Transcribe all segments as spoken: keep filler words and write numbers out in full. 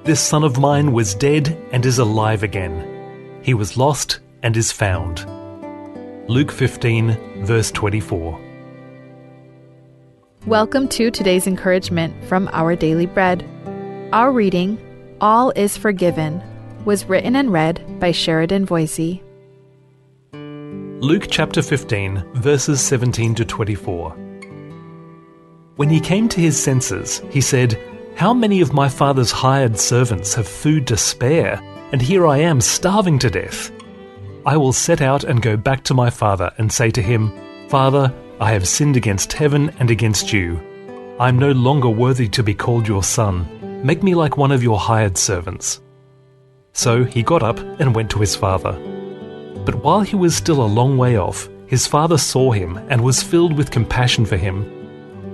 "This son of mine was dead and is alive again. He was lost and is found." Luke fifteen, verse twenty-four. Welcome to today's encouragement from Our Daily Bread. Our reading, All Is Forgiven, was written and read by Sheridan Voysey. Luke chapter fifteen, verses seventeen to twenty-four. When he came to his senses, he said, "How many of my father's hired servants have food to spare, and here I am starving to death? I will set out and go back to my father and say to him, 'Father, I have sinned against heaven and against you. I am no longer worthy to be called your son. Make me like one of your hired servants.'" So he got up and went to his father. But while he was still a long way off, his father saw him and was filled with compassion for him.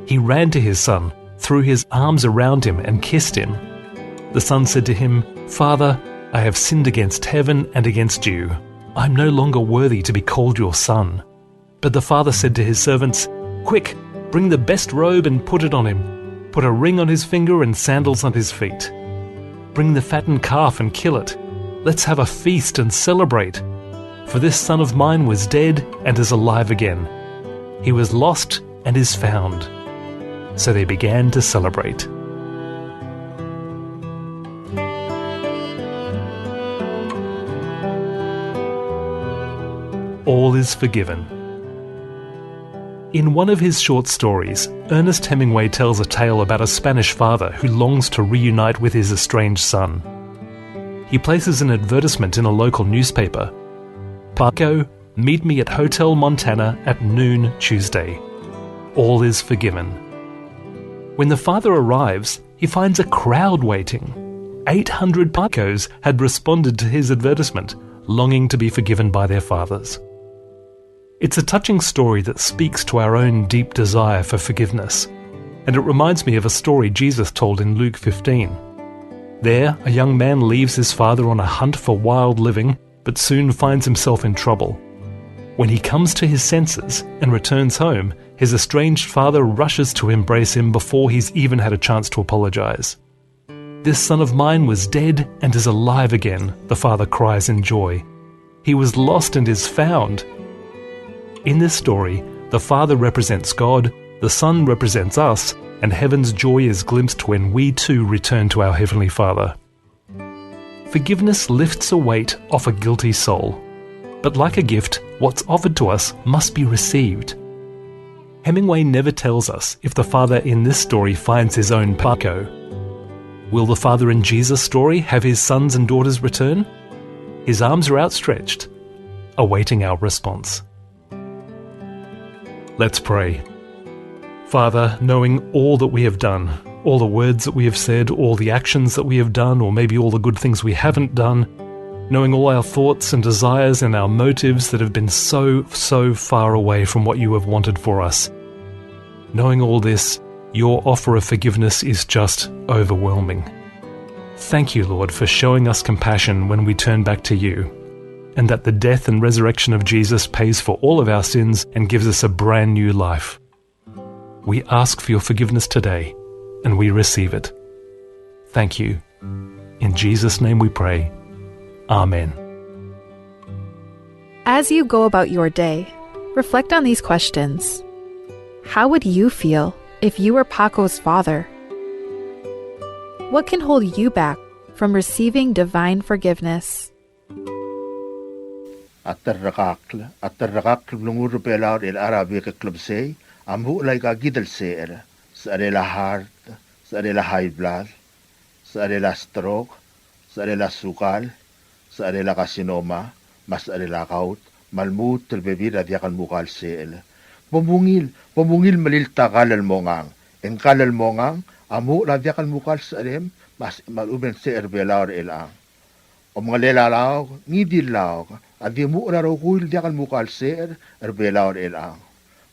He ran to his son, threw his arms around him, and kissed him. The son said to him, "Father, I have sinned against heaven and against you. I am no longer worthy to be called your son." But the father said to his servants, "Quick, bring the best robe and put it on him. Put a ring on his finger and sandals on his feet. Bring the fattened calf and kill it. Let's have a feast and celebrate. For this son of mine was dead and is alive again. He was lost and is found." So they began to celebrate. All is forgiven. In one of his short stories, Ernest Hemingway tells a tale about a Spanish father who longs to reunite with his estranged son. He places an advertisement in a local newspaper. "Paco, meet me at Hotel Montana at noon Tuesday. All is forgiven." When the father arrives, he finds a crowd waiting. Eight hundred Pacos had responded to his advertisement, longing to be forgiven by their fathers. It's a touching story that speaks to our own deep desire for forgiveness. And it reminds me of a story Jesus told in Luke fifteen. There, a young man leaves his father on a hunt for wild living, but soon finds himself in trouble. When he comes to his senses and returns home, his estranged father rushes to embrace him before he's even had a chance to apologize. "This son of mine was dead and is alive again," the father cries in joy. "He was lost and is found." In this story, the father represents God, the son represents us, and heaven's joy is glimpsed when we too return to our Heavenly Father. Forgiveness lifts a weight off a guilty soul. But like a gift, what's offered to us must be received. Hemingway never tells us if the father in this story finds his own Paco. Will the father in Jesus' story have his sons and daughters return? His arms are outstretched, awaiting our response. Let's pray. Father, knowing all that we have done, all the words that we have said, all the actions that we have done, or maybe all the good things we haven't done, knowing all our thoughts and desires and our motives that have been so, so far away from what you have wanted for us, knowing all this, your offer of forgiveness is just overwhelming. Thank you, Lord, for showing us compassion when we turn back to you, and that the death and resurrection of Jesus pays for all of our sins and gives us a brand new life. We ask for your forgiveness today, and we receive it. Thank you. In Jesus' name we pray. Amen. As you go about your day, reflect on these questions. How would you feel if you were Paco's father? What can hold you back from receiving divine forgiveness? A terrekakl, a terrekakl el blengur er Belau er chelecha er a bek el klebesei, a muchel aika kid el secher, secherel a heart, secherel a high blood, secherel a stroke, secherel a sukal, secherel a carcinoma, me a secherel a gout, me a lmuut el bebil er a diak el mukal secher. Bo mungil, bo mungil melilt a kall el mongang. E ng kall el mongang a muchel a diak el mukal secherem, me a, me a lechub e ng secher er Belau er chelechang. Omengelel a laok, ngii di el laok, a di muchel a rokui el diak el mukal secher er Belau er chelechang.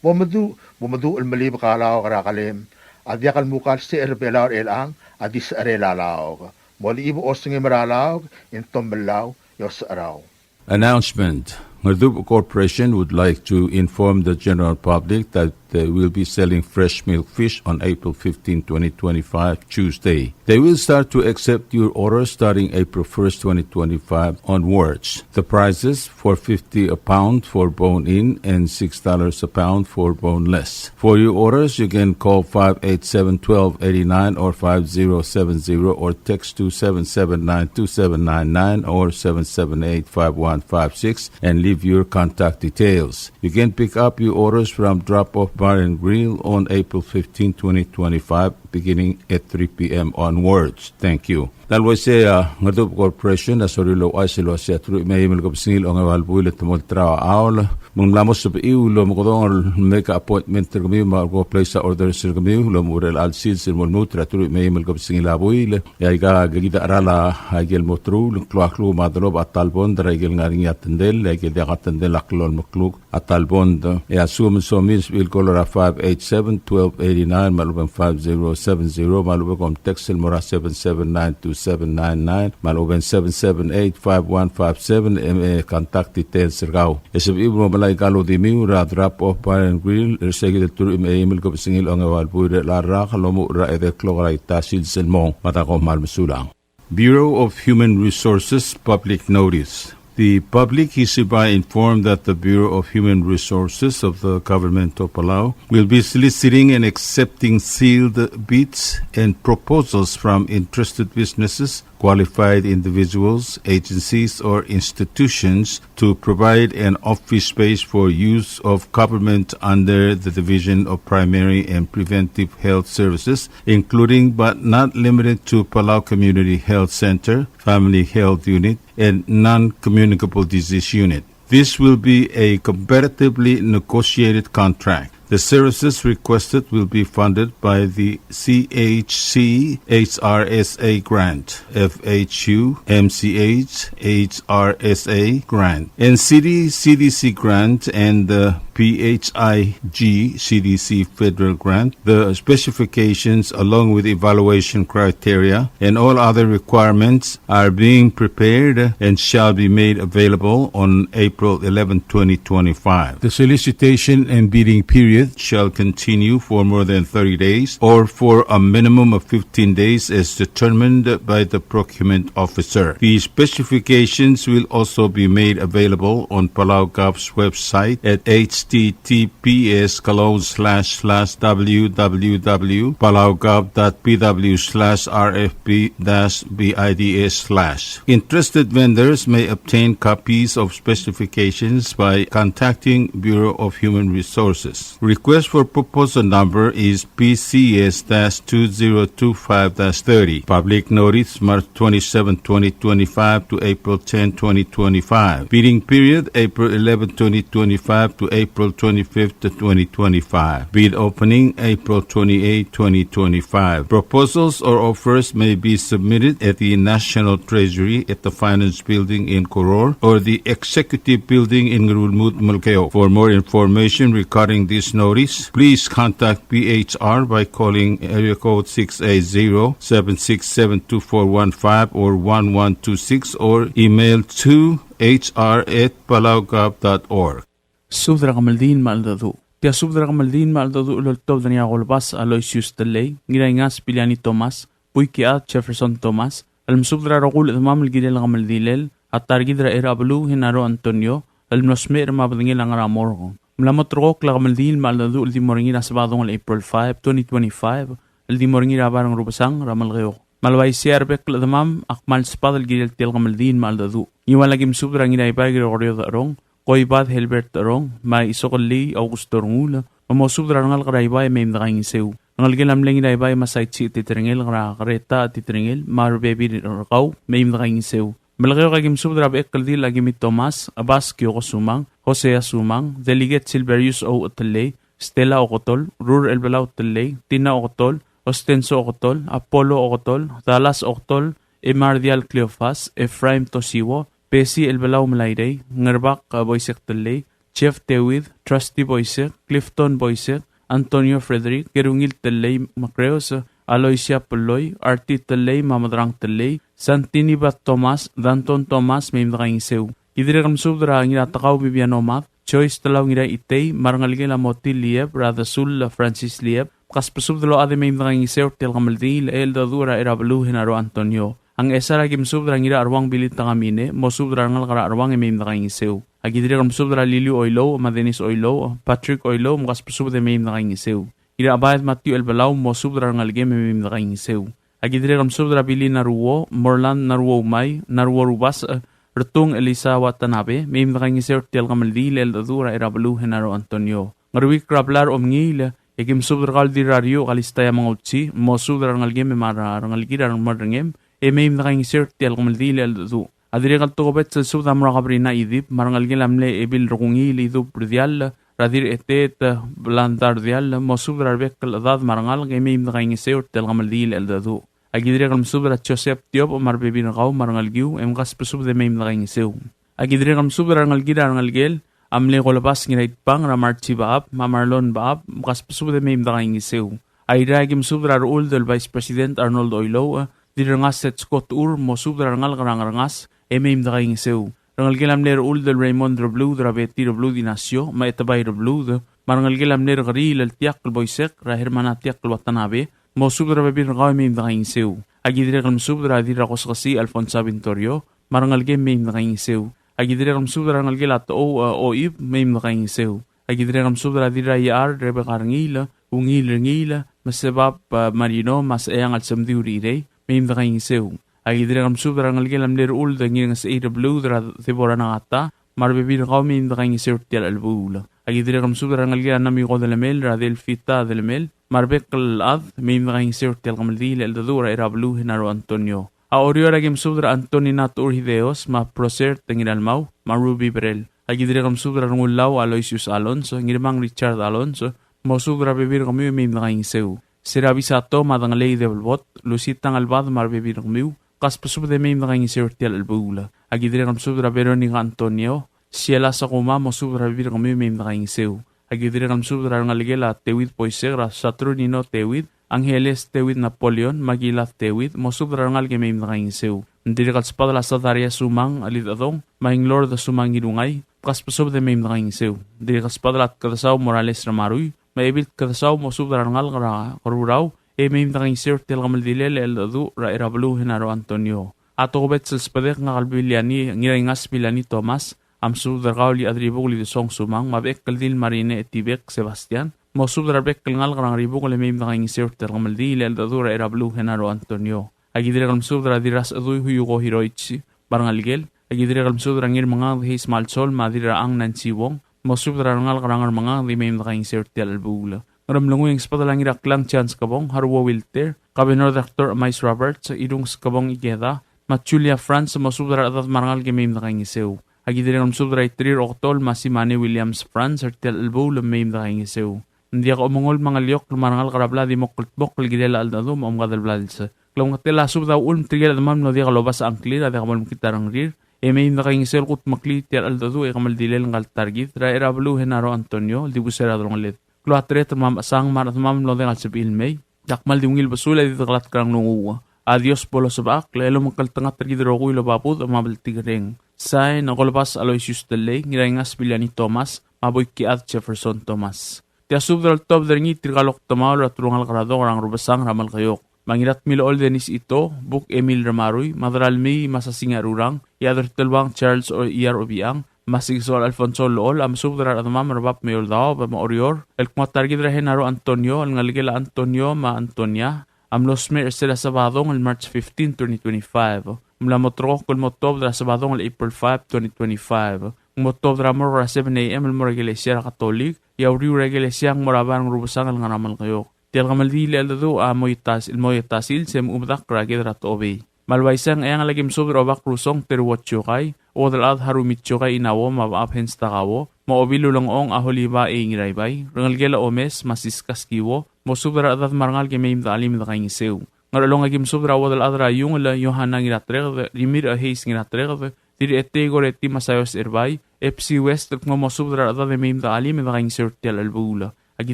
Bo meduch, bo meduch el melibek a laok er a kelem, a diak el mukal secher er Belau er chelechang, a di secherel a laok. Molechibek a osengem er a laok, e ng tomellau e osecherau. Announcement. Ngerdubech Corporation would like to inform the general public that They will be selling fresh milkfish on April fifteenth, twenty twenty-five, Tuesday. They will start to accept your orders starting April first, twenty twenty-five onwards. The prices: four fifty a pound for bone-in and six dollars a pound for boneless. For your orders, you can call five eight seven, twelve eighty-nine or five zero seven zero or text to seven seven nine, two seven nine nine or seven seven eight, five one five six and leave your contact details. You can pick up your orders from Drop Off Bar and Grill on April fifteenth, twenty twenty-five, beginning at three p.m. onwards. Thank you. Ng uaisei a Ngerdubech Corporation a sorir el ouchais el uasei a teruich me a eim el kebesengil a ongeua el buil e te mo olterau a chaol. Me ng mla mo sebechiu el omekedong el make appointment er kemiu me a leko place a orders er kemiu el omuchel er chelecha el sils el mo lmuut er a teruich me a eim el kebesengil a buil. E aika kid a cheral a ikel mo teruul, ng klou a kluk me a delobech a ta el bond er a ikel ngar er ngii a tendel, e a ikel diak a tendel a klou el mekluk a ta el bond. E a lsekum e ng somiu el sebechir el call er a five eight seven, twelve eighty-nine, me a lechub e ng five zero seven zero, me a lechub e kom text el mo er a seven seven nine, two seven nine nine, me a lechub e ng seven seven eight, five one five seven, e me contact details er kau. E sebechiu el mo melai a ikel dimiu er a Drop Off Bar and Grill er se kid el teruich me a eim el kebesengil a ongeua el buil er chelecha el rak el omuchel er a edei el klok er a ita sils el mong. Me a da kom kmal mesulang. Bureau of Human Resources public notice. The public is hereby informed that the Bureau of Human Resources of the Government of Palau will be soliciting and accepting sealed bids and proposals from interested businesses, qualified individuals, agencies, or institutions to provide an office space for use of government under the Division of Primary and Preventive Health Services, including but not limited to Palau Community Health Center, Family Health Unit, and Non-Communicable Disease Unit. This will be a competitively negotiated contract. The services requested will be funded by the C H C H R S A grant, F H U M C H H R S A grant, N C D C D C grant, and the P H I G C D C federal grant. The specifications, along with evaluation criteria and all other requirements, are being prepared and shall be made available on April eleventh, twenty twenty-five. The solicitation and bidding period shall continue for more than thirty days or for a minimum of fifteen days as determined by the procurement officer. The specifications will also be made available on Palau Gov's website at H T T P S colon slash slash W W W palaugov dot P W slash R F P dash B I D S slash. Interested vendors may obtain copies of specifications by contacting Bureau of Human Resources. Request for proposal number is P C S dash two zero two five dash thirty. Public notice, March twenty-seven, twenty twenty-five to April ten, twenty twenty-five. Bidding period, April eleventh, twenty twenty-five to April twenty-fifth, twenty twenty-five. Bid opening, April twenty-eighth, twenty twenty-five. Proposals or offers may be submitted at the National Treasury at the Finance Building in Koror or the Executive Building in Ngerulmud, Melekeok. For more information regarding this notice, please contact P H R by calling area code six eight zero, seven six seven, two four one five or one one two six or email to H R at palaugov dot org. Subed er a kemeldiil me a cheldecheduch. Tia subed er a kemeldiil me a cheldecheduch el oltobed er ngii a Kolbas Aloysius Tellei, Ngiraingas Piliani Thomas, Buikiad Jefferson Thomas, el mesubed er a rokui el chedemam el kirel a kemeldilel a ta er kid er a Cherabeluu Genaro Antonio, el mlo smecher me a bedengel a ngar er a morgue. Ng mla mo terrekokl a kemeldiil me a cheldecheduch el di mo er ngii er a Sebadong el April five, twenty twenty-five, el di mo er ngii er a bar er a Ngerubesang er a Melekeok. Me a le uaisei e a rebek el chedemam a kmal sbadel el kirel tia el kemeldiil me a cheldecheduch. Ngiual a ki mesubed er a Ngiraibai Gregorio Decherong, Koibad Helbert Decherong, me a Isokellii Augusto Rengul, me mosubed er a rengalek er a Ibai me mei me dekaingeseu. Rengelekel a mle Ngiraibai me a Saichi Titerengel, er a Kereta Titerengel, me a rebebil er kau, mei me dekaingeseu. Melekeok a ki mesubed er a Bechekldil a Kimi Thomas, Abas Kioko Sumang, Hosea Sumang, Delegate Silverius Ouchetellei, Stella Oketol, Rur Elbelau Tellei, Tina Oketol, Ostenso Oketol, Apollo Oketol, Dallas Oketol, Emardial Cleofas, Ephraim Tosiwo, Bessie Elbelau Melairei, Ngerbak Boisek Tellei, Jeff David, Trusty Boisek, Clifton Boisek, Antonio Frederick, Kerungil Tellei Makreos, Aloysia Peloi, Arti Tellei, me a Madrang Tellei, Santini Bat Thomas, Danton Thomas, mei me dekaingeseu. Ki dirrek el mesubed er a Ngiratekau Bibiano Mad, Joyce Telau Ngiraitei, me a rengelekel a Motil Lieb, er a Desul Francis Lieb, kasbesubed el ochad e mei me dekaingeseu er tia el kemeldiil el cheldecheduch er a Cherabeluu Genaro Antonio. A Ngchesar a ki mesubed er a Ngiracheruang Billy Takamine, mosubed er a rengalek er a Cheruang e mei me dekaingeseu. A ki dirrek el mesubed er a Liliu Oilouch, me a Dennis Oilouch, Patrick Oilouch, me kasbesubed e mei me dekaingeseu. Ngirachebaed Matthew Elbelau, mosubed er a rengelekem e mei me dekaingeseu. A ki dirrek el mesubed er a Billy Naruo, Morland Naruo Umai, Naruo Rubasech, Retung Elisa Watanabe, mei me dekaingeseu er tia el kemeldiil el cheldecheduch er a Cherabeluu Genaro Antonio. Ngeruikl er a blai er a Omengiil, e ki mesubed er kau el Dirrariuch Kalista Yamaguchi, mosubed er a rengelekem me a rengelekir a remerengem, e mei me dekaingeseu er tia el kemeldiil el cheldecheduch. A dirrek el tokubets el subed a mo er a Kabrina Idip, me a rengelekel a mle Ebil Rekungiil Idip Rdiall, er a Dirretet Blanda Rdiall, mosubed er a rebek el chedad me a rengalek e mei me dekaingeseu er tia el kemeldiil el cheldecheduch. A ki dirrek el mesubed er a Joseph Tiop me a rebebil er kau me a rengelekiu, e mkasbesubed e mei me dekaingeseu. A ki dirrek el mesubed er a rengelekir a rengelekel a mle Kolebas Ngiraitbang, er a Marchi Bechab, me a Marlon Bechab, mkasbesubed e mei me dekaingeseu. Airai a ki mesubed er a Rechuld el Vice President Arnold Oilouch, Dirrengasech Scott Ur, mosubed er a rengalek er a Ngerengas, e mei me dekaingeseu. Rengelekel a mle Rechuld el Raymond Rebluud, er a Betty Rebluud Inacio, me a Etebai Rebluud, me a rengelekel a mle Rekeriil el Tiakl Boisek, er a Hermana Tiakl Watanabe, mosubed er a bebil er kau e mei me dekaingeseu. A ki dirrek el mesubed er a Dirrakoskesii Alfonsa Vintorio, me a rengelekem e mei me dekaingeseu. A ki dirrek el mesubed er a rengelekel a Techou, e, Oib, mei me dekaingeseu. A ki dirrek el mesubed er a Dirraiechar Rebecca Rengiil, Ungil Rengiil, me a Sebab, e, Marino, me a Secheang el Semdiu Rirei, mei me dekaingeseu. A ki dirrek el mesubed er a rengelekel a mle Rechuld Ngirngesechei Rebluud, er a Deborah Nagata, me a rebebil er kau e mei me dekaingeseu er tia el chelebuul. A ki dirrek el mesubed er a rengelekel a Namiko Delemel, er a Delfita Delemel, me a rebek el chad, e mei me dekaingeseu er tia el kemeldiil el cheldecheduch er a Cherabeluu Genaro Antonio. A Oreor a ki mesubed er a Antonina Techur Hideos, me a Prosert Ngiralmau, me a Ruby Brel. A ki dirrek el mesubed er a Rengullau Aloysius Alonso, Ngirmang Richard Alonso, mosubed er a rebebil er kemiu e mei me dekaingeseu. Sera Bisato me a Dengelei Debelbot, Lusita Ngelbad me a rebebil er kemiu, kasbesubed e mei me dekaingeseu er tia el chelebuul. A ki dirrek el mesubed er a Veronica Antonio, Siela Sakuma, mosubed er a rebebil er kemiu e mei me dekaingeseu. A ki dirrek el mesubed er a rengelekel a Teuid Boisek, er a Saturnino Teuid, Angeles Teuid Napoleon, me a Kilad Teuid, mosubed er a rengalek e mei me dekaingeseu. Ng dirrek el sbadel a Sadaria Sumang Elidechedong, me a Inglord Sumang Irungai, kasbesubed e mei me dekaingeseu. Ng dirrek el sbadel a Tkedesau Morales Ramarui, me a Ebil Tkedesau, mosubed er a rengalek er a Kerurau, e mei me dekaingeseu er tia el kemeldilel el cheldecheduch er a Cherabeluu Genaro Antonio. A tokubets el sbedek ngak el Biliani, Ngiraingas Biliani Thomas, a mesubed er kau el Iechadribukel Idesong Sumang, me a Bechekeldil Marine Etibek Sebastian, mosubed er a rebek el ngalek er a Ngeribukel e mei me dekaingeseu er tia el kemeldiil el cheldecheduch er a Cherabeluu Genaro Antonio. A ki dirrek el mesubed er a Dirrasechedui Huyuko Hiroichi, me a rengelekel. A ki dirrek el mesubed er a Ngirmengangd Heis Malsol, me a Dirrachang Nancy Wong, mosubed er a rengalek er a Ngermengangd e mei me dekaingeseu er tia el chelebuul. Ngeremlengui e ng sbedel a Ngiraklang Chance Skebong, Haruo Wilter, Governor Doctor Emais Roberts, Irung Skebong Ikeda, me a Julia Franz, mosubed er a rechedad me a rengalek e mei me dekaingeseu. A ki dirrek el mesubed er a Iterir Oktol me a Simane Williams Franz er tia el chelebuul e mei me dekaingeseu. Ng diak a omengoul me a ngeliokl me a rengalek er a blai a di mo kldmokl el kirel a cheldecheduch me a omkad el blals. Klemengetel a subed a uchul me tirke el chedemam el mlo diak lobasech a ngklir a diak bo lemekngit a rengrir, e mei me dekaingeseu el kudmeklii tia el cheldecheduch e kemeldilel ngka el ta er kid er a Cherabeluu Genaro Antonio el dibus er a delongeled. Klou a tereter me a mechesang me a rechedemam el mlo diak el sebechir el mei, e ak kmal di ungil besul e di dekelatk er a nglunguuch. A Dios bo losebechakl el omekngeltengat er kid el rokui el oba budech me a bltikerreng. Sain, Okolbas Aloysius Tellei, Ngiraingas Biliani Thomas, me a Boikichad Jefferson Thomas. Tia subed el oltobed er ngii tirka el okdemaol er a telungalek er a Dok er a Ngerubesang er a Melekeok. Me a Ngiratmilechol Dennis Ito, Buk Emil Ramarui, Madralmii Masasinga Rurang, Iechad er Teluang Charles O-, Iyar Obichang, me a Sikisoal Alfonso Lool, a mesubed er a rechedemam er a bab me a eou el daob me a Oreor el kmo a ta er kid er a Genaro Antonio el ngelekel a Antonio me a Antonia a mlo smecher er sel Sabadong el March fifteen, twenty twenty-five. Ng mla mo terrekokl el mo tuobed er a Sabadong el April five, twenty twenty-five. Ng mo tuobed er a morgue er a seven A.M. el mo er a ikelesia er a Katolik, e a uriul er a ikelesia a mo er a bai er a Ngerubesang el ngar er a Melekeok. Tia el kemeldiil el cheldecheduch a mo ta-, el mo ta sils e mo medakl er a ked er a Techobei. Me a le uaisei e ng Ngcheangel a ki mesubed er a Obak Rusong Teruo Tiokai, Uodelchad Harumi Tiokai Inauo, me a Bechab Hens Takauo, me a Obilulengchong a Holiba e Ngiraibai, rengelekel a Omes, me a Siska Skiuo, mosubed er a rechedad me a rengalek e mei me dechelim e dekaingeseu. Ngerchelong a ki mesubed er a Uodelchad er a Iungel Yohana Ngiratreked, Rimirch Heis Ngiratreked, Dirretei Koreti Masaios Erbai, F C West, el kmo mosubed er a rechedad e mei me dechelim e dekaingeseu er tia el chelebuul. A ki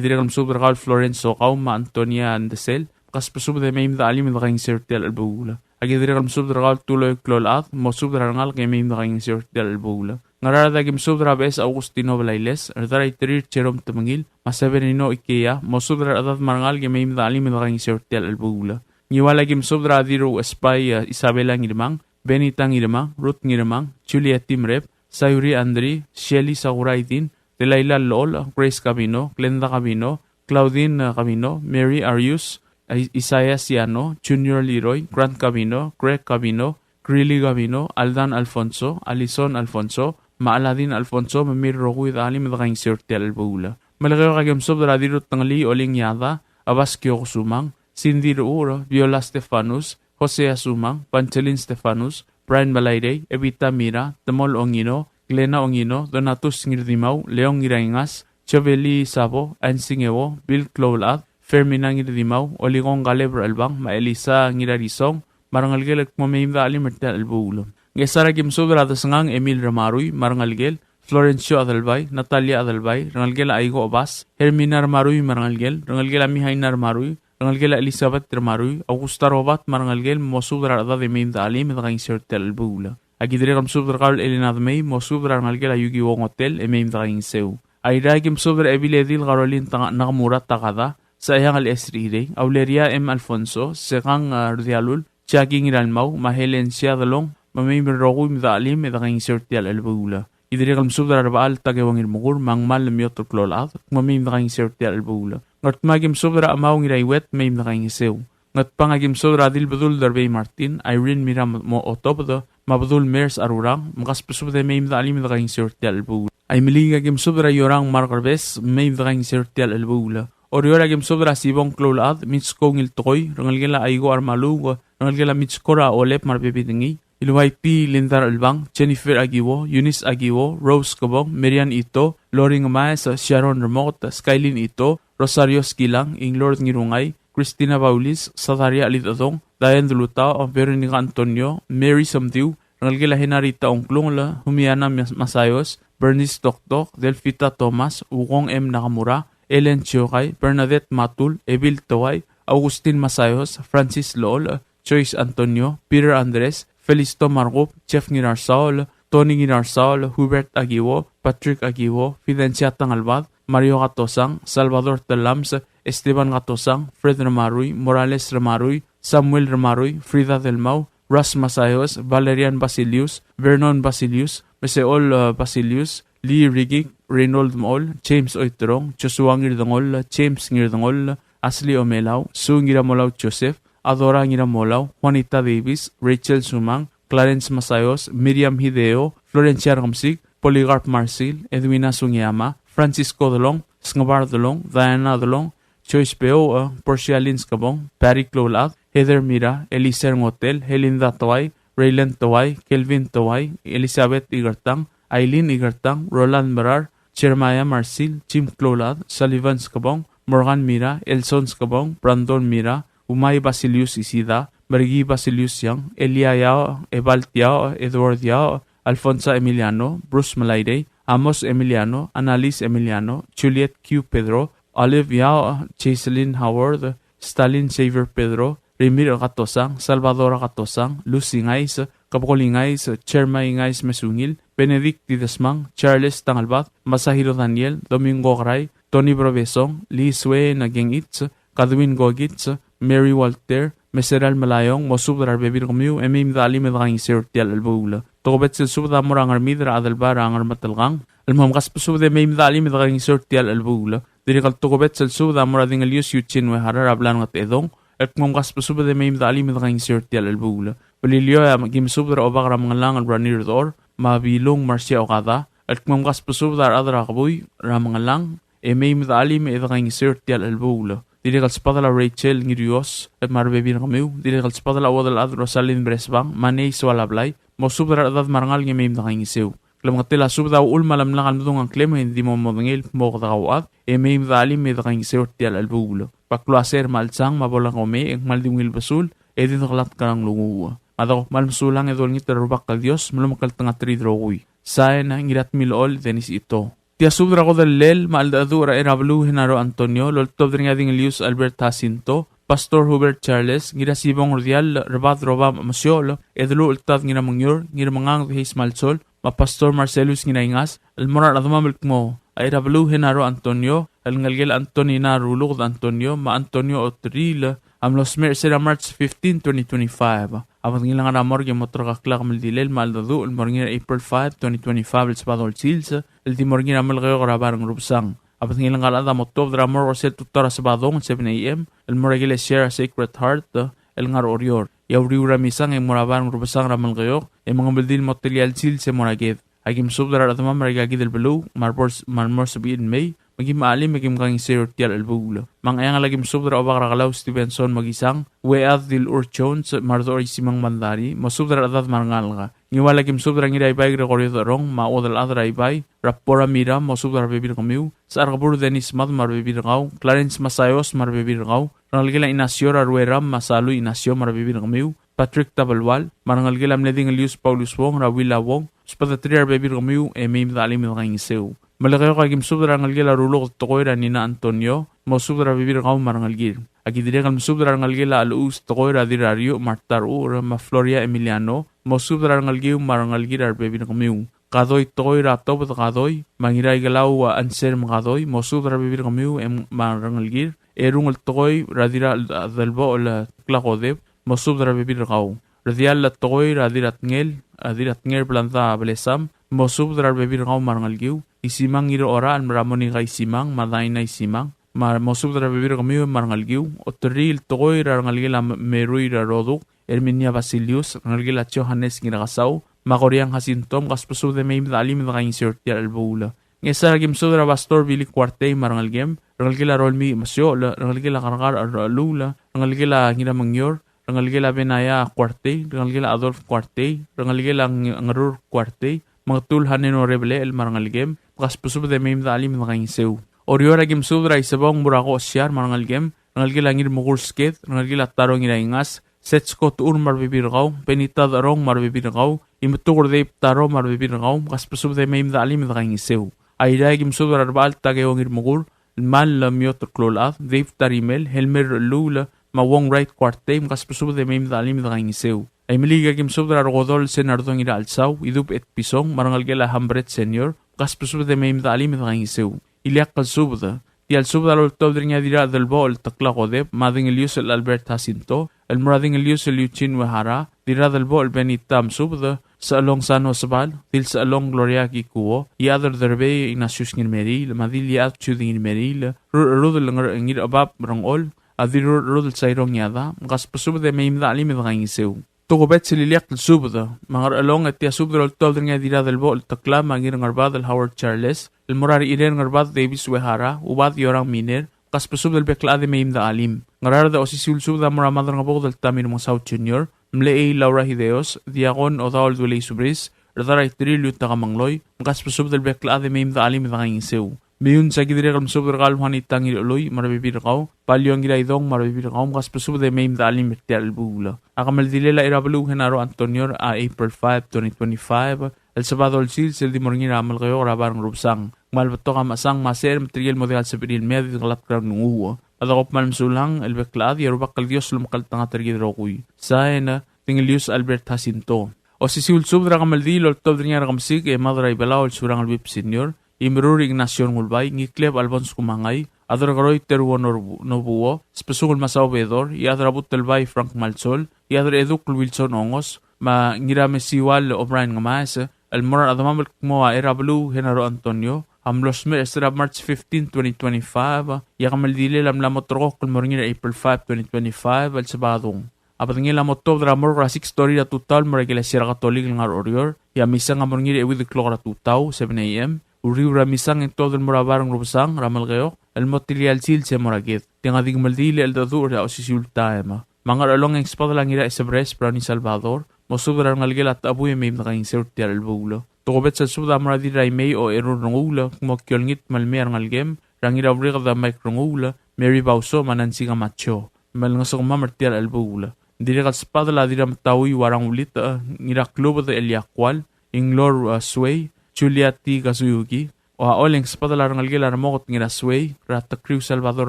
dirrek el mesubed er kau el Florence Okau me a Antonia Ndesel, kasbesubed e mei me dechelim e dekaingeseu er tia el chelebuul. A ki dirrek el mesubed er kau el Tuloi Klolchad, mosubed er a rengalek e mei me dekaingeseu er tia el chelebuul. Ngaraard a ki mesubed er a Beches Augustino Blailes, Rdar a Iterir Jerome Temengil, me a Severino Ikea, mosubed er a rechedad me a rengalek e mei me dechelim e dekaingeseu er tia el chelebuul. Ngiwal a ki mesubed er a Dirrau Espai, e, Isabela Ngirmang, Benita Ngirmang, Ruth Ngirmang, Juliet Timrep, Sayuri Andri, Shelly Sakuraidin, Delaila Lool, Grace Kabino, Glenda Kabino, Claudine, e, Kabino, Mary Arius, Is-, Isaias Yano, Junior Leroy, Grant Kabino, Greg Kabino, Grilly Kabino, Aldan Alfonso, Alison Alfonso, me a Aladin Alfonso, me mei el rokui e dechelim e dekaingeseu er tia el chelebuul. Melekeok a ki mesubed er a Dirrau Tengelii Oling Yada, Abas Kioko Sumang, Cindy Ruur, Viola Stefanus, Hosea Sumang, Vangeline Stefanus, Brian Balairei, Evita Mira, Temol Ongino, Glena Ongino, Donatus Ngirdimau, Leon Ngiraingas, Choveli Sabo, Ansingeo, Bill Kloulechad, Fermina Ngirdimau, Olikong Kaleb Rechelbang, me a Elisa Ngirarisong, me a rengelekel el kmo mei me dechelim er tia el chelebuul. Ngchesar a ki mesubed er a Desengang Emil Remarui, me a rengelekel, Florencio Adelbai, Natalia Adelbai, rengelekel a Aiko Obas, Hermina Remarui me a rengelekel, rengelekel a Mihaina Remarui, rengelekel a Elizabeth Remarui, Augusta Robat me a rengelekel, mosubed er a rechedad e mei me dechelim e dekaingeseu er tia el chelebuul. A ki dirrek el mesubed er kau el Elena Demei, mosubed er a rengelekel a Yuki Wong Hotel, e mei me dekaingeseu. Airai a ki mesubed er a Ebiledil Caroline Tanga-, Nakamura Takada, Saiang el Esri Irei, Auleria M. Alfonso, Sekang, a, Rdialul, Jackie Ngiralmau, me a Helen Siadelong, me mei me rokui me dechelim e dekaingeseu er tia el chelebuul. Ki dirrek el mesubed er a Rebechall Takeo Ngirmekur, me a Ngmal Lemiotel Kloulechad, me mei me dekaingeseu er tia el chelebuul. Ngardmau a ki mesubed er a Chemau Ngiraiuet, mei me dekaingeseu. Ngatpang a ki mesubed er a Dilbedul Derbei Martin, Irene Mira Mo-, Otobed, me a Bedul Mers Arurang, me kasbesubed e mei me dechelim e dekaingeseu er tia el chelebuul. Aimeliik a ki mesubed er a Iorang Mark Rebes, mei me dekaingeseu er tia el chelebuul. Oreor a ki mesubed er a Sibong Kloulechad, Mitsko Ngiltekoi, rengelekel a Aiko Armaluuk, rengelekel a Mitsko er a Olep me a rebebil er ngii, Iluai P. Lindar Elbang, Jennifer Akiwo, Eunice Akiwo, Rose Kebong, Marian Ito, Lori Ngemaes, Sharon Remoket, Skylin Ito, Rosario Skilang, Inglord Ngirungai, Christina Baulis, Sadaria Lidedong, Diane Delutao, Veronica Antonio, Mary Somdiu, rengelekel a Henarita Ongklungel, Humiana Mas-, Masayos, Bernice Toktok, Delfita Thomas, Ukong M. Nakamura, Ellen Chiokai, Bernadette Matul, Ebil Towai, Augustin Masayos, Francis Lool, Joyce Antonio, Peter Andres, Felisto Markop, Jeff Ngirarsaol, Tony Ngirarsaol, Hubert Akiwo, Patrick Akiwo, Fidencia Tangelbad, Mario Katosang, Salvador Telams, Esteban Katosang, Fred Remarui, Morales Remarui, Samuel Remarui, Frida Delmau, Ras Masayos, Valerian Basilius, Vernon Basilius, Meseol, eh, Basilius, Lee Rigik, Reynold Mol, James Oiterong, Joshua Ngirdengol, James Ngirdengol, Ashley Omelau, Sue Ngiramolau Joseph, Adora Ngiramolau, Juanita Davis, Rachel Sumang, Clarence Masayos, Miriam Hideo, Florencia Rekemsik, Polycarp Marsil, Edwina Sugiyama, Francisco Delong, Sngebar Delong, Diana Delong, Joyce Beouch, Portia Lynn Skebong, Barry Kloulechad, Heather Mira, Eliser Ngotel, Helinda Towai, Raylan Towai, Kelvin Towai, Elizabeth Ikertang, Aileen Ikertang, Roland Merar, Jeremiah Marsil, Jim Kloulechad, Sullivan Skebong, Morgan Mira, Elson Skebong, Brandon Mira, Umai Basilius Isida, Mergi Basilius Young, Elia Yao, Ebalt Yao, Edward Yao, Alfonsa Emiliano, Bruce Melairei, Amos Emiliano, Annalise Emiliano, Juliet Q. Pedro, Olive Yao, Jaiseline Howard, Stalin Xavier Pedro, Rimirch Katosang, Salvador Katosang, Lucy Ngais, Kebekol Ngais, Jeremy Ngais Mesungil, Benedict Didesmang, Charles Tangelbad, Masahiro Daniel, Domingo Kerai, Tony Brobesong, Lee Sue Nagengits, Kadwin Gogits, Mary Walter, Meseral Melaiong, mosubed er a rebebil er kemiu, e mei me dechelim e dekaingeseu er tia el chelebuul. Tokubets el subed a mo er a Ngermid er a Adelbai er a Ngermetelkang, el mo mkasbesubed e mei me dechelim e dekaingeseu er tia el chelebuul. Dirrek el tokubets el subed a mo er a Dingelius Eugene Uehara er a Blangetedong, el kmo mkasbesubed e mei me dechelim e dekaingeseu er tia el chelebuul. Beliliou a ki mesubed er a Obak er a Mengellang el Ranier Dor, me a Bilung Marcia Okada, el kmo mkasbesubed a rechad er a Kebui er a Mengellang, e mei me dechelim e dekaingeseu er tia el chelebuul. Dirrek el sbadel a Rachel Ngirios, el me a rebebil er kemiu, dirrek el sbadel a Uodelchad Rosalind Bresbang, me a Nei Soalablai, mosubed er a rechedad me a rengalek e mei me dekaingeseu. Klemengetel a subed a uchul me a lemlak el medung a ngklem e ng di mo modengei el kmo kede kauchad, e mei me dechelim e dekaingeseu er tia el chelebuul. Baklua Ser me a Chelsang me a Bola Kome, e ng kmal di ungil besul, e di dekelatk er a nglunguuch. Me a dekuk kmal mesulang e dolengit er a Rubak el Dios, me lomekngeltengat er kid el rokui. Sain, Ngiratmilechol Dennis Ito. Tia subed er a kodellel me a cheldecheduch er a Cherabeluu Genaro Antonio, el oltobed er ngii a Dingelius Albert Jacinto, Pastor Hubert Charles, Ngirasibong Rdiall, Rebad Roba Mesiochel, Edeluchel Tad Ngiramengior, Ngirmengangd Heis Malsol, me a Pastor Marcelus Ngiraingas, el mo er a rechedemam el kmo a Irabeluu Henaro Antonio, el ngelekel a Antonina Ruluked Antonio, me a Antonio Otriil, a mlo smecher er sel March fifteen, twenty twenty-five. A bedengel a ngar er a morgue e mo ulterekokl a kemeldilel me a cheldecheduch el mo er ngii er a April five, twenty twenty-five, el Sabadong el sils, el di mo er ngii er a Melekeok er a Bai er a Ngerubesang. A bedengel a ngar er a chad a mo tuobed er a morgue er sel tutau er a Sabadong, seven A M, el mo er a ikelesia er a Sacred Heart, el ngar er a Oreor. E a uriul er a misang e ng mo er a Bai er a Ngerubesang er a Melekeok, e mengemeldiil el mo telia el sils e mo er a ked. Aki mesubed er a rechedemam er aika kid el beluu, me a rebo-, me a remo er a sebechir el mei, me kim chelim e kim kaingeseu er tia el chelebuul. Me a Ngcheangel aki mesubed er a Obak er a Kelau Stevenson Mekisang, Uead Dilur Jones, me a Redechor Isimang Bandari, mosubed er a rechedad me a rengalek. Ngiwal aki mesubed er a Ngiraibai Gregorio Decherong, me a Uodelchad er a Ibai, er a Bora Mira, mosubed er a rebebil er kemiu, Secharkebur Dennis Mad me a rebebil er kau, Clarence Masayos me a rebebil er kau, rengelekel a Inacio er a Rueram me a Salui Inacio me a rebebil er kemiu, Patrick Tabelual, me a rengelekel a mle Dingelius Paulus Wong er a Willa Wong, sbedeterir a rebebil er kemiu, e mei me de chelim e de kaingeseu. Melekeok aki mesubed er a rengelekel a Ruluked Tekoi er a Nina Antonio, mosubed er a rebebil er kau me a rengelekir. Aki dirrek el mesubed er a rengelekel a Chelechus Tekoi er a Dirrariuch me a Rtarchucher me a Floria Emiliano, mosubed er a rengelekiu me a rengelekir a rebebil er kemiu. Kadoi Tekoi er a Tobed Kadoi, me a Ngiraikelau a Anselm Kadoi, mosubed er a rebebil er kemiu e me a rengelekir. Erungel Tekoi er a Dirradelbochel Tekla Kodep, mosubed er a rebebil er kau. Rediall Tekoi er a Dirratngel, a Dirratngel Blanda Blesam, mosubed er a rebebil er kau me a rengelekiu. Isimang Ngirorachel me a Monika Isimang, me a Daina Isimang, me mosubed er a rebebil er kemiu me a rengelekiu. Oterriil Tekoi er a rengelekel a Merui er a Roduk, Herminia Basilius, rengelekel a Johannes Ngirakesau, me a Koriang Jacinto, mkasbesubed e mei me de chelim e de kaingeseu er tia el chelebuul. Ngchesar aki mesubed er a Pastor Billy Kuartei me a rengelekem, rengelekel a Rolmii Mesiochel, rengelekel a Kerkar er a Cheluul, rengelekel a Ngiramengior, rengelekel a Benaya Kuartei, rengelekel a Adolf Kuartei, rengelekel a Ng-, Ngerur Kuartei, Mengetul Haneno Rebelechel me a rengelekem, mkasbesubed e mei me de chelim e de kaingeseu. Oreor aki mesubed er a Isebong Murako Osiar me a rengelekem, rengelekel a Ngirmekur Sked, rengelekel a Taro Ngiraingas, Setsko Techur me a rebebil er kau, Benita Decherong me a rebebil er kau, Imetuker Dave Taro me a rebebil er kau, mkasbesubed e mei me de chelim e de kaingeseu. Airai aki mesubed er a Rebechall Takeo Ngirmekur, Lmal Miot er a Kloulechad, Dave Tarimel, Helmer Cheluul, me a Wong Wright Kuartei, mkasbesubed e mei me de chelim e de kaingeseu. Aimeliik aki mesubed er a Rekodol Senardong Ngirachelsau, Idub Etpison, me a rengelekel a Hambret Senior, mkasbesubed e mei me de chelim e de kaingeseu. Ileakl el subed. Tia el subed a loltobed er ngii a Dirradelbochel Tekla Kodep, me a Dingelius el Albert Jacinto, el mo er a Dingelius el Eugene Uehara, Dirradelbochel Benita Mesubed, Sechelong Sano Sebal, Dilsechelong Gloria Kikuo, Iechad er Derbei Ignatius Ngirmeriil, me a Dil Iechad Judy Ngirmeriil, Rurcherudel Ngir-, Ngirchebab Rengchol, a Dirrurcherudel Sairong Iada, mkasbesubed e mei me de chelim e de kaingeseu. Tokubets el ileakl el subed, me a Ngerchelong e tia subed el oltobed er ngii a Dirradelbochel Tekla me a Ngirngerbad el Howard Charles, el mo er a Rechirel Ngerbad Davis Uehara, Ubad Yorang Miner, mkasbesubed el bek el chad e mei me de chelim. Ngaraard e osisiu el subed a mo er a Madrengebuked el Tamir Mengesau Junior, Mlechei Laura Hideos, Diakon Odaol Duelei Subris, Rdaraiterir Liutaka Mengloi, mkasbesubed el bek el chad e mei me de chelim e de kaingeseu. Meiuns aki dirrek el mesubed er kau el Juanita Ngirchelui me a rebebil er kau, Paliong Ngiraidong me a rebebil er kau, mkasbesubed e mei me de chelim er tia el chelebuul. A kemeldilel a Irabeluu Genaro Antonio er a April five, twenty twenty-five, el Sabadong el sils el di mo er ngii er a Melekeok er a Bai er a Ngerubesang. Kmal betok a mechesang me a secher me tirke el mo diak el sebechir el mei a di dekelatk er a nglunguuch. Me a dekuk kmal mesulang el bek el chad e a Rubak el Dios a lomekngeltengat er kid el rokui. Sain, Dingelius Albert Jacinto. Osisiu el subed er a kemeldiil el oltobed er ngii a Rekemesik e Mad er a Ibelau el Surangel Whipps Senior, Imerur Ignacio Ngulbai, Ngikleb Alphonse Kumangai, Aderkeroi Teruo Nobu-, Nobuo, Sbesungel Masao Bedor, Iechad er a Butelbai Frank Malsol, Iechad er a Eduk Wilson Ongos, me a Ngiramesiual O'Brien Ngemaes, el mo er a rechedemam el kmo a Irabeluu Genaro Antonio, a mlo smecher er sera March fifteen, twenty twenty-five, e a kemeldilel a mla mo ulterekokl el mo er ngii er a April five, twenty twenty-five, el Sabadong. A bedengel a mo tuobed er a morgue er a six thirty er a tutau el mo er a ikelesia er a Katolik el ngar er a Oreor, e a misang a mo er ngii er a euid el klok er a tutau, seven A M. Uriul er a misang e ng tuobed el mo er a Bai er a Ngerubesang er a Melekeok, el mo telia el sils e mo er a ked. Tiang a di kemeldiil e cheldecheduch er a osisiu el taem. Me a Ngerchelong e ng sbedel a Ngiraesebres Brownie Salvador, mosubed er a rengelekel a Techebui e mei me dekaingeseu er tia el chelebuul. Tokubets el subed a mo er a Dirraimei Ocherur Renguul, kmo ki olengit me le mei a rengelekem, er a Ngirauriked Mike Renguul, Mary Bauso, me a Nancy Camacho. Me lengesukemam er tia el chelebuul. Ng dirrek el sbedel a Dirrametaui Uarang Ulitech, Ngiraklubed Elia Kual, Inglor, uh, Suei, Julia T. Kazuyuki, Oaol e ng sbedel a rengelekel a Remoket Ngirasuei, er a Tekriu Salvador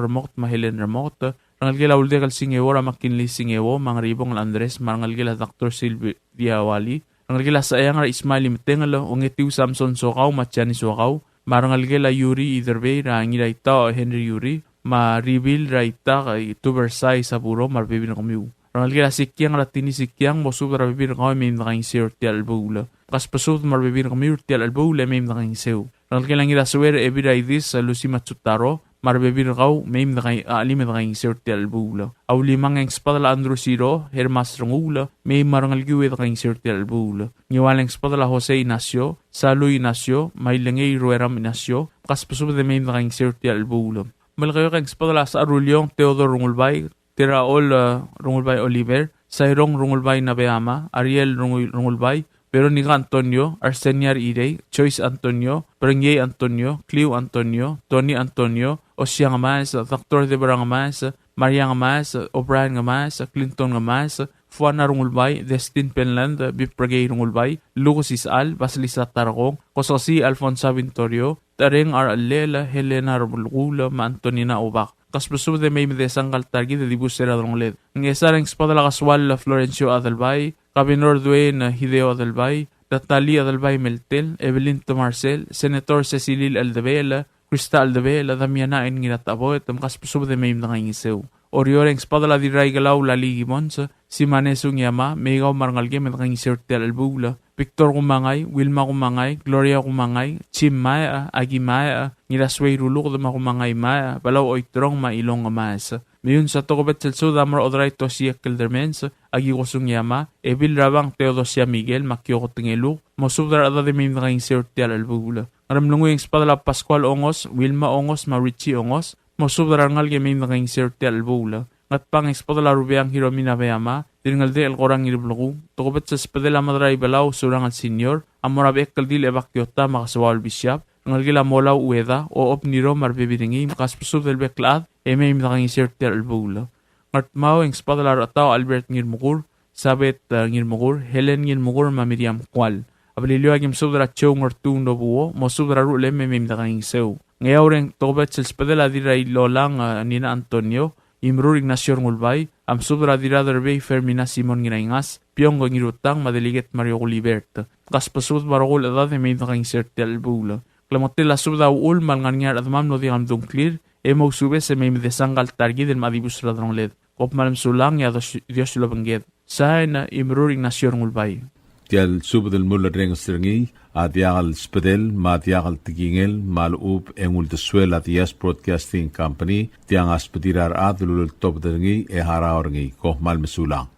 Remoket me a Helen Remoket, rengelekel a Uldekel Singeo, er a McKinley Singeo, me a Ngeribongel Andres, me a rengelekel a Doctor Sylvia Wali, Rengelekel a Secheang er a Ismael Imetengel, Ongetiu Samson Sokau, me a Jani Sokau, me a rengelekel a Yuri Iderbei er a Ngiraitau Henry Yuri, me a Ribil er a Itak Tubersai Saburo, me a rebebil er kemiu. Rengelekel a Sikiang er a Tini Sikiang, mosubed er a rebebil er kau e mei me dekaingeseu er tia el chelebuul. Kasbesubed me a rebebil er kemiu er tia el chelebuul e mei me dekaingeseu. Rengelekel a Ngirasuer Ebil er a Idis, Lucy Matsutaro, me a rebebil er kau, mei me dekaingeseu er tia el chelebuul. A Ulimang e ng sbedel a Andrew Siro, Hermas Renguul, mei me a rengelekiu e dekaingeseu er tia el chelebuul. Ngiwal e ng sbedel a Jose Ignacio, Salu Ignacio, me a Ilengei Rueram Ignacio, kasbesubed e mei me dekaingeseu er tia el chelebuul. Melekeok e ng sbedel a Saruliong Theodore Rengulbai, Teraol, eh, Rengulbai Oliver, Sairong Rengulbai Nabeama, Ariel Rengul-, Rengulbai, Veronica Antonio, Arsenia Irei, Joyce Antonio, Berengiei Antonio, Cliu Antonio, Tony Antonio, Osiang Ngemaes, Doctor Deborah Ngemaes, Maria Ngemaes, O'Brien Ngemaes, Clinton Ngemaes, Fuana Rengulbai, Destin Penland, Bipregei Rengulbai, Lucas Isal, Basilisa Tarkong, Kososi Alfonsa Vintorio, Tareng Arlel, Helena Rebulkul, me a Antonina Obak. Kasbesubed e mei me desa ngka el ta er kid e dibus er a delongeled. Ngchesar e ng sbedel a Kesuall Florencio Adelbai, Governor Dwayne Hideo Adelbai, Natalie Adelbai Meltel, Evelyn Tomarsel, Senator Secilil Eldebechel, Krista Eldebechel, Damiana N. Ngirataboet, me kasbesubed e mei me dekaingeseu. Oreor e ng sbedel a Dirraikelau Lali Gibbons, Simane Sungiama, me kau me a rengelekem e dekaingeseu er tia el chelebuul. Victor Kumangai, Wilma Kumangai, Gloria Kumangai, Jim Maea, Aki Maea, Ngirasuei Ruluked me a Kumangai Maea, Belau Oiterong me a Ilong Ngemaes. Meiuns a tokubets el subed a mo er a Odrai Tosie Keldermans, Akiko Sungiama, Ebil Rabang Theodosia Miguel, me a Kioko Tengeluk, mosubed er a rechedad e mei me dekaingeseu er tia el chelebuul. Ngeremlengui e ng sbedel a Pascual Ongos, Wilma Ongos, me a Richie Ongos, mosubed er a rengalek e mei me dekaingeseu er tia el chelebuul. Ngatpang e ng sbedel a Rubeang Hiromi Nabeama, Dirngeldechel Korang Ngirbleku, tokubets el sbedel a Madrai Belau Surangel Senior, a mo er a Bechekldil Ebakiota me a Kesuaol Bishop, rengelekel a Molau Ueda, Ochob Niro me a rebebil er ngii, me kasbesubed el bek el chad e mei me dekaingeseu er tia el chelebuul. Ngardmau e ng sbedel a Rechetau Albert Ngirmekur, Sabet, eh, Ngirmekur, Helen Ngirmekur, me a Miriam Kual. A Beliliou a kim subed er a Joe Ngertuu Nobuo, mosubed er a ruchelem e mei me dekaingeseu. Ngeaur e ng tokubets el sbedel a Dirrailolang, eh, Nina Antonio, Imrur Ignacio Rengulbai, a msubed er a Dirraderbei Fermina Simon Ngiraingas, Piong Ngirutang, me a Delegate Mario Gulibert. Kasbesubed me a rokui el chedad e mei me dekaingeseu er tia el chelebuul. Klemengetel a subed a uchul me a lengar er ngii a rechedam el mlo diak lemdu a ngklir, e mousubes e mei me desa ngka el ta er kid el mla dibus er a delongeled. Kom kmal mesulang e a Dios, Dios el obengked. Sain, Imrur Ignacio Rengulbai. Tia el subed el mulerrenges er ngii a diak el sbedel me a diak el tekingel me a lechub e ng uldesuel a Diaz Broadcasting Company, tiang a sbedir a rechad el uleltobed er ngii e harau er ngii. Kom kmal mesulang.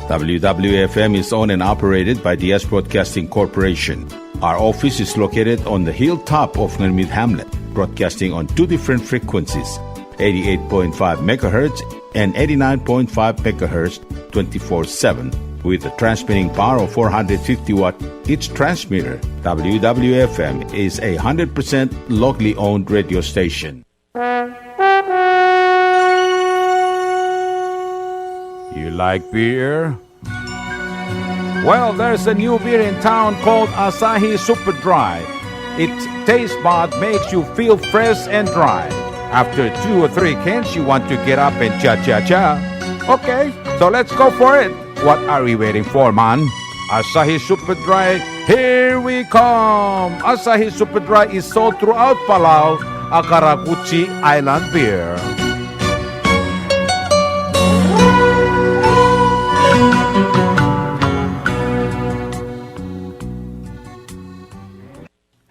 W W F M is owned and operated by Diaz Broadcasting Corporation. Our office is located on the hilltop of Ngermid Hamlet, broadcasting on two different frequencies, eighty-eight point five megahertz and eighty-nine point five megahertz, twenty-four seven, with a transmitting power of four hundred fifty watt each transmitter. W W F M is a hundred percent locally owned radio station. You like beer? Well, there's a new beer in town called Asahi Super Dry. Its taste bud makes you feel fresh and dry. After two or three cans, you want to get up and cha-cha-cha. Okay, so let's go for it. What are we waiting for, man? Asahi Super Dry, here we come! Asahi Super Dry is sold throughout Palau, a karakuchi island beer.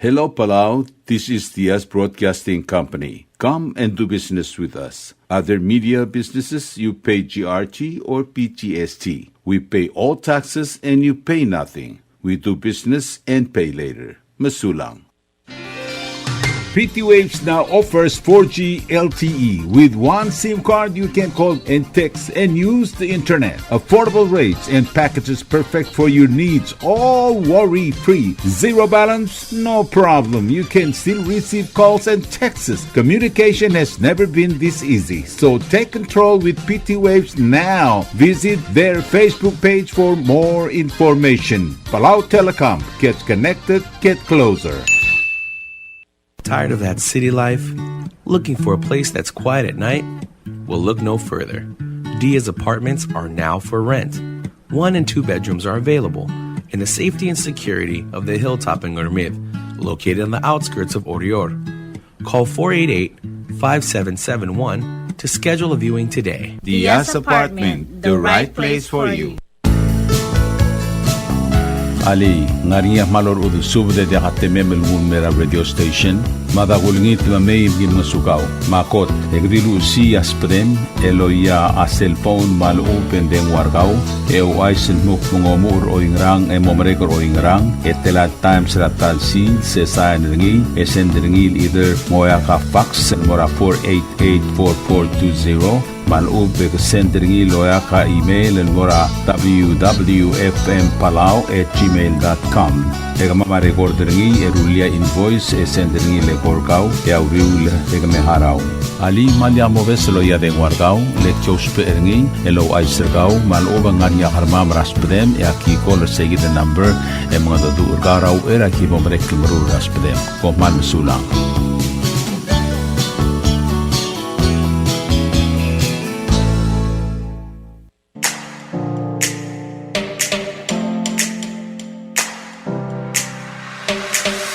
Hello, Palau. This is Diaz Broadcasting Company. Come and do business with us. Other media businesses, you pay G R T or P G S T. We pay all taxes and you pay nothing. We do business and pay later. Mesulang. P T Waves now offers four G L T E. With one SIM card, you can call and text and use the internet. Affordable rates and packages perfect for your needs, all worry-free. Zero balance? No problem. You can still receive calls and texts. Communication has never been this easy. So take control with P T Waves now. Visit their Facebook page for more information. Palau Telecom. Get connected. Get closer. Tired of that city life? Looking for a place that's quiet at night? Well, look no further. Diaz Apartments are now for rent. One and two bedrooms are available. in the safety and security of the hilltop in Ngermid, located on the outskirts of Oreor. Call four eight eight, five seven seven one to schedule a viewing today. Diaz Apartment, the right place for you. Alii, ng ngar er ngii a kmal orechudel subed e diak a temem el nguu el mei er a radio station? Mada kulengit me mei me ki ngosukau. Me a kot, e ke di luchesii a subedem el oia a cellphone me a lechub e ng dengua er kau, e ouchais el dmu kmo ng omuchel er oingerang e mo merek er oingerang, e tela el times er a ta el sils, e sain er ngii, e send er ngii el either ng oeak a fax el mo er a four eight eight four four two zero, me a lechub e ke send er ngii el oeak a email el mo er a W W F M Palau at gmail dot com. E kemam a record er ngii e rullii a invoice e send er ngii el eko er kau e a uriul e ke me harau. Alii, me lak mobes el oia dengua er kau, le ki ousbech er ngii el ouchais er kau me a lechub e ng ngar er ngii a kermam er a subedem e aki call er seikid el number e mengedecheduch er kau er a uchei er a ki bo merek el meruul er a subedem. Kom kmal mesulang.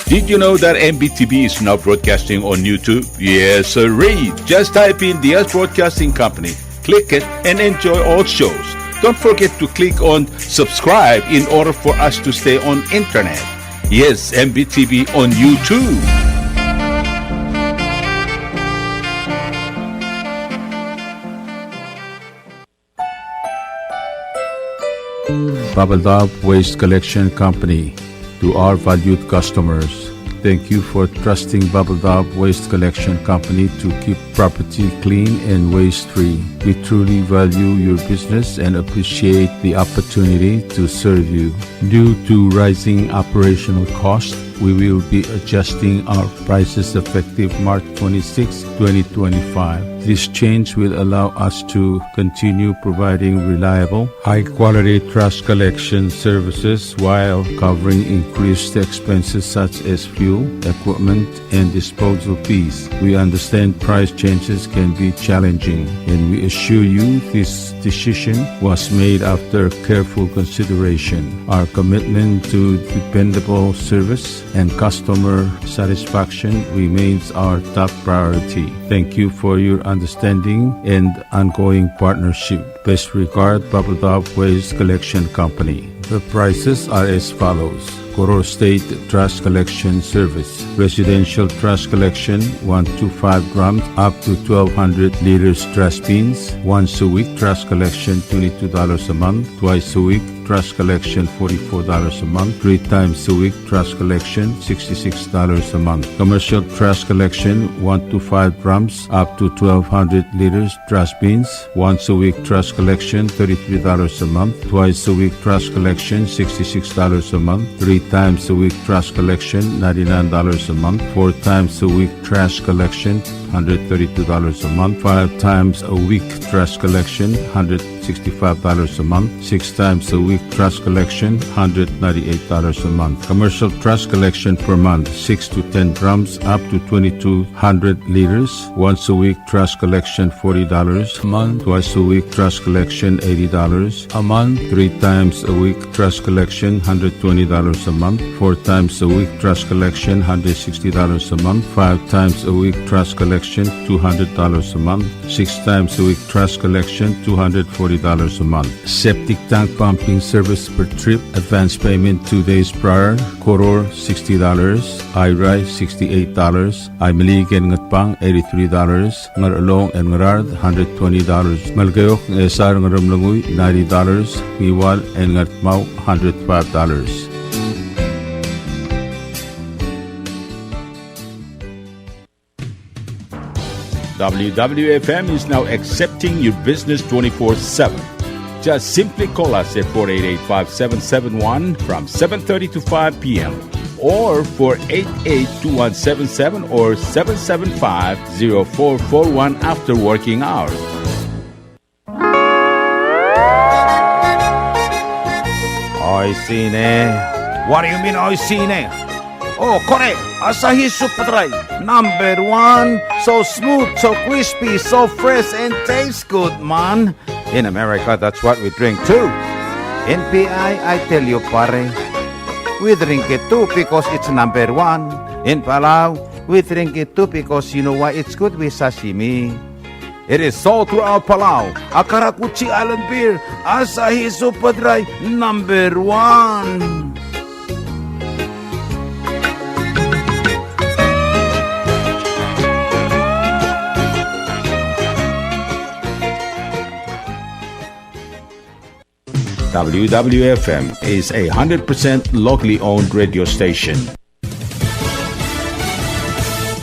Did you know that M B T V is now broadcasting on YouTube? Yes, sirree. Just type in Diaz Broadcasting Company, click it, and enjoy all shows. Don't forget to click on subscribe in order for us to stay on internet. Yes, M B T V on YouTube. Babeldaob Waste Collection Company. To our valued customers, thank you for trusting Babeldaob Waste Collection Company to keep property clean and waste-free. We truly value your business and appreciate the opportunity to serve you. Due to rising operational costs, we will be adjusting our prices effective March twenty-sixth, twenty twenty-five. This change will allow us to continue providing reliable, high-quality trash collection services while covering increased expenses such as fuel, equipment, and disposal fees. We understand price changes can be challenging, and we assure you this decision was made after careful consideration. Our commitment to dependable service and customer satisfaction remains our top priority. Thank you for your understanding and ongoing partnership. Best regard, Babeldaob Waste Collection Company. The prices are as follows. Koror State Trash Collection Service. Residential trash collection, one to five drums, up to twelve hundred liters trash bins. Once a week trash collection, twenty-two dollars a month. Twice a week trash collection, forty-four dollars a month. Three times a week trash collection, sixty-six dollars a month. Commercial trash collection, one to five drums, up to twelve hundred liters trash bins. Once a week trash collection, thirty-three dollars a month. Twice a week trash collection, sixty-six dollars a month. Three times a week trash collection, ninety-nine dollars a month. Four times a week trash collection, hundred thirty-two dollars a month. Five times a week trash collection, hundred sixty-five dollars a month. Six times a week trash collection, hundred ninety-eight dollars a month. Commercial trash collection per month, six to ten drums, up to twenty-two hundred liters. Once a week trash collection, forty dollars a month. Twice a week trash collection, eighty dollars a month. Three times a week trash collection, hundred twenty dollars a month. Four times a week trash collection, hundred sixty dollars a month. Five times a week trash collection, two hundred dollars a month. Six times a week trash collection, two hundred forty dollars a month. Septic tank pumping service per trip, advance payment two days prior. Koror, sixty dollars. Airai, sixty-eight dollars. Aimeliik and Ngatpang, eighty-three dollars. Ngarchelong and Ngaraard, hundred twenty dollars. Melekeok, Ngchesar, Ngeremlengui, ninety dollars. Ngiwal and Ngardmau, hundred five dollars. W W F M is now accepting your business twenty-four seven. Just simply call us at four eight eight, five seven seven one from seven thirty to five p.m. or four eight eight, two one seven seven or seven seven five, zero four four one after working hours. Oishii ne. What do you mean, oishii ne? Oh, kore, Asahi Super Dry, number one. So smooth, so crispy, so fresh, and tastes good, man. In America, that's what we drink too. In P I, I tell you, pare, we drink it too because it's number one. In Palau, we drink it too because you know why, it's good with sashimi. It is sold throughout Palau. A karakuchi island beer, Asahi Super Dry, number one. W W F M is a hundred percent locally owned radio station.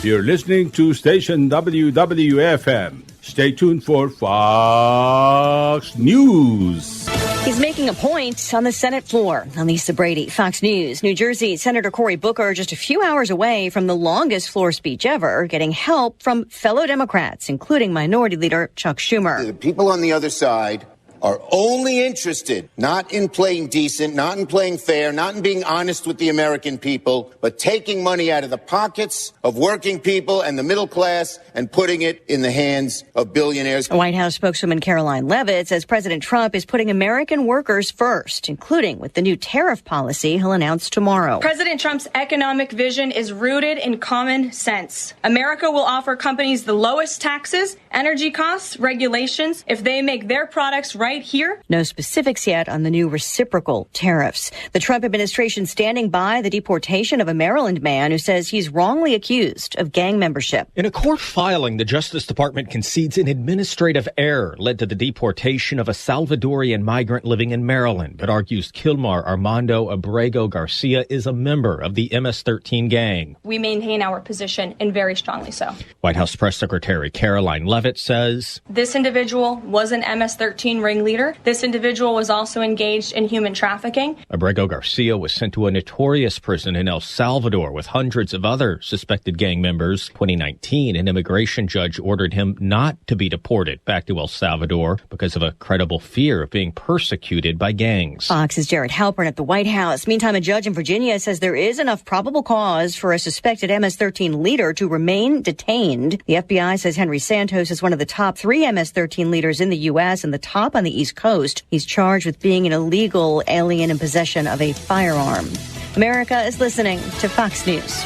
You're listening to station W W F M. Stay tuned for Fox News. He's making a point on the Senate floor. I'm Lisa Brady, Fox News. New Jersey Senator Cory Booker just a few hours away from the longest floor speech ever, getting help from fellow Democrats, including Minority Leader Chuck Schumer. The people on the other side are only interested not in playing decent, not in playing fair, not in being honest with the American people, but taking money out of the pockets of working people and the middle class and putting it in the hands of billionaires. White House spokeswoman Karoline Leavitt says President Trump is putting American workers first, including with the new tariff policy he'll announce tomorrow. President Trump's economic vision is rooted in common sense. America will offer companies the lowest taxes, energy costs, regulations, if they make their products right here. No specifics yet on the new reciprocal tariffs. The Trump administration standing by the deportation of a Maryland man who says he's wrongly accused of gang membership. In a court filing, the Justice Department concedes an administrative error led to the deportation of a Salvadorian migrant living in Maryland, but argues Kilmar Armando Abrego Garcia is a member of the M S thirteen gang. We maintain our position, and very strongly so. White House Press Secretary Karoline Leavitt says this individual was an M S thirteen ringleader. This individual was also engaged in human trafficking. Abrego Garcia was sent to a notorious prison in El Salvador with hundreds of other suspected gang members. Twenty nineteen, an immigration judge ordered him not to be deported back to El Salvador because of a credible fear of being persecuted by gangs. Fox's Jared Halpern at the White House. Meantime, a judge in Virginia says there is enough probable cause for a suspected M S thirteen leader to remain detained. The F B I says Henry Santos is one of the top three M S thirteen leaders in the U S and the top on the East Coast. He's charged with being an illegal alien in possession of a firearm. America is listening to Fox News.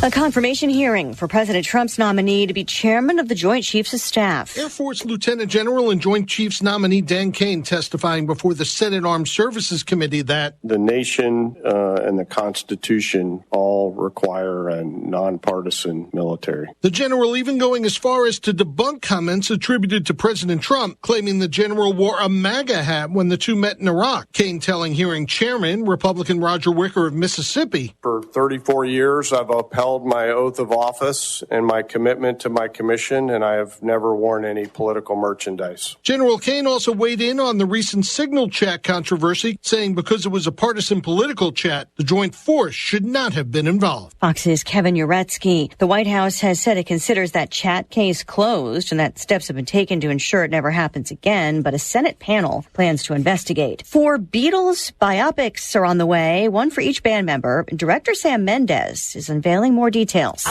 A confirmation hearing for President Trump's nominee to be chairman of the Joint Chiefs of Staff. Air Force Lieutenant General and Joint Chiefs nominee Dan Caine testifying before the Senate Armed Services Committee that the nation, uh, and the Constitution all require a nonpartisan military. The general even going as far as to debunk comments attributed to President Trump, claiming the general wore a MAGA hat when the two met in Iraq. Caine telling hearing chairman, Republican Roger Wicker of Mississippi, for thirty-four years, I've upheld my oath of office and my commitment to my commission, and I have never worn any political merchandise. General Caine also weighed in on the recent Signal chat controversy, saying because it was a partisan political chat, the joint force should not have been involved. Fox's Kevin Uretsky. The White House has said it considers that chat case closed and that steps have been taken to ensure it never happens again, but a Senate panel plans to investigate. Four Beatles biopics are on the way, one for each band member. Director Sam Mendes is unveiling more details.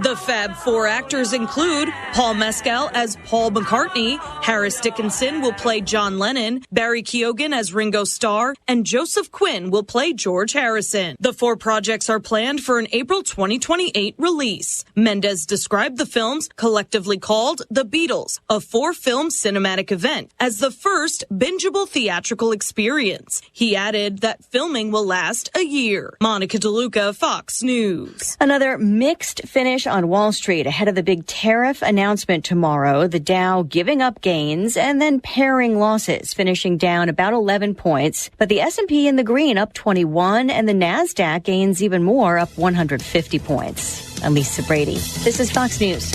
The Fab Four actors include Paul Mescal as Paul McCartney, Harris Dickinson will play John Lennon, Barry Keoghan as Ringo Starr, and Joseph Quinn will play George Harrison. The four projects are planned for an April twenty twenty-eight release. Mendes described the films, collectively called The Beatles, a four-film cinematic event, as the first bingeable theatrical experience. He added that filming will last a year. Monica DeLuca, Fox News. Another mixed finish on Wall Street ahead of the big tariff announcement tomorrow. The Dow giving up gains and then paring losses, finishing down about eleven points. But the S and P in the green, up twenty-one, and the Nasdaq gains even more, up one hundred fifty points. I'm Lisa Brady. This is Fox News.